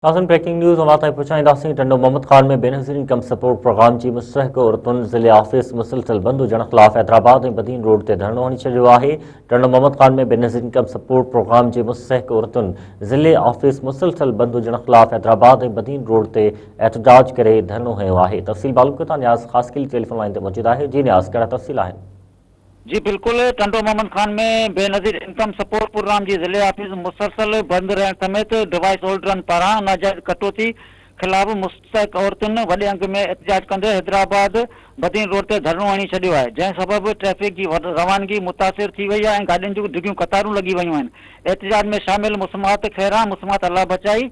ناظرين breaking news اوهان تائين پهچائينداسين Tando Muhammad Khan ۾ Benazir income support programme جي مستحق عورتن ضلعي آفيس مسلسل بند هجڻ خلاف حيدرآباد ۽ بدين روڊ تي ڌرڻو هڻي ڇڏيو آهي Tando Muhammad Khan ۾ Benazir income support programme جي مستحق عورتن ضلعي آفيس مسلسل بند هجڻ خلاف حيدرآباد ۽ بدين روڊ تي احتجاج ڪري ڌرڻو هنيو آهي تفصيل معلوم ڪيو ٿا نياز خاصخيلي ٽيليفون لائين تي موجود آهي جي نياز ڪهڙا تفصيل آهن. جي بلڪل Tando Muhammad Khan ۾ Benazir income support programme جي ضلعي آفيس مسلسل بند رهڻ سميت ڊوائيس هولڊرن پاران ناجائز ڪٽوتي خلاف مستحق عورتن وڏي انگ ۾ احتجاج ڪندي حيدرآباد بدين روڊ تي ڌرڻو هڻي ڇڏيو آهي جنهن سبب ٽريفڪ جي روانگي متاثر ٿي وئي آهي ۽ گاڏين جون ڊگهيون قطارون لڳي ويون آهن احتجاج ۾ شامل مسمات خيران مسمات الله بچائي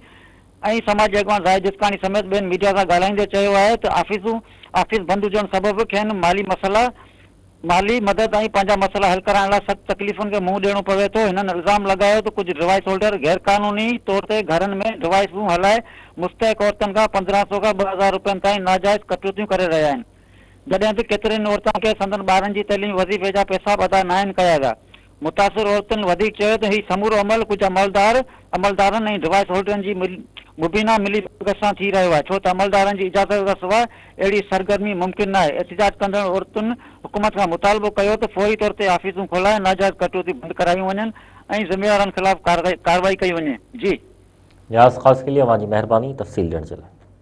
۽ سماجي اڳواڻ زاهد جسڪاڻي سميت ٻين ميڊيا سان ڳالهائيندي چيو آهي ته آفيسون آفيس بند هجڻ سبب کين مالي مسئلا مالي مدد ۽ پنهنجا مسئلا حل ڪرائڻ لاء سخت تڪليفن کي منهن ڏيڻو پوي ٿو هنن الزام لڳايو ته ڪجهه ڊوائيس هولڊر غيرقانوني طور تي گهرن ۾ ڊوائيسون هلائي مستحق عورتن کان 15 سو کان 2000 روپين تائين ناجائز ڪٽوتيون ڪري رهيا آهن جڏهن ته ڪيترين عورتن کي سندن ٻارن جي تعليمي وظيفي جا پئسا به ادا ناهن ڪيا ويا متاثر عورتن وڌيڪ چيو ته هي سمورو عمل ڪجهه عملدار، عملدارن ۽ ڊوائيس هولڊرن جي مبينا ملي ڀڳت سان ٿي رهيو آهي ڇو ته عملدارن جي اجازت کان سواء اهڙي سرگرمي ممڪن ناهي. احتجاج ڪندڙ عورتن حڪومت کان مطالبو ڪيو ته فوري طور تي آفيسون کولائي ناجائز ڪٽوتي بند ڪرايون وڃن ۽ ذميوارن خلاف ڪارروائي ڪئي وڃي. جي. نياز خاصخيلي اوهان جي مهرباني تفصيل ڏيڻ جي لاء.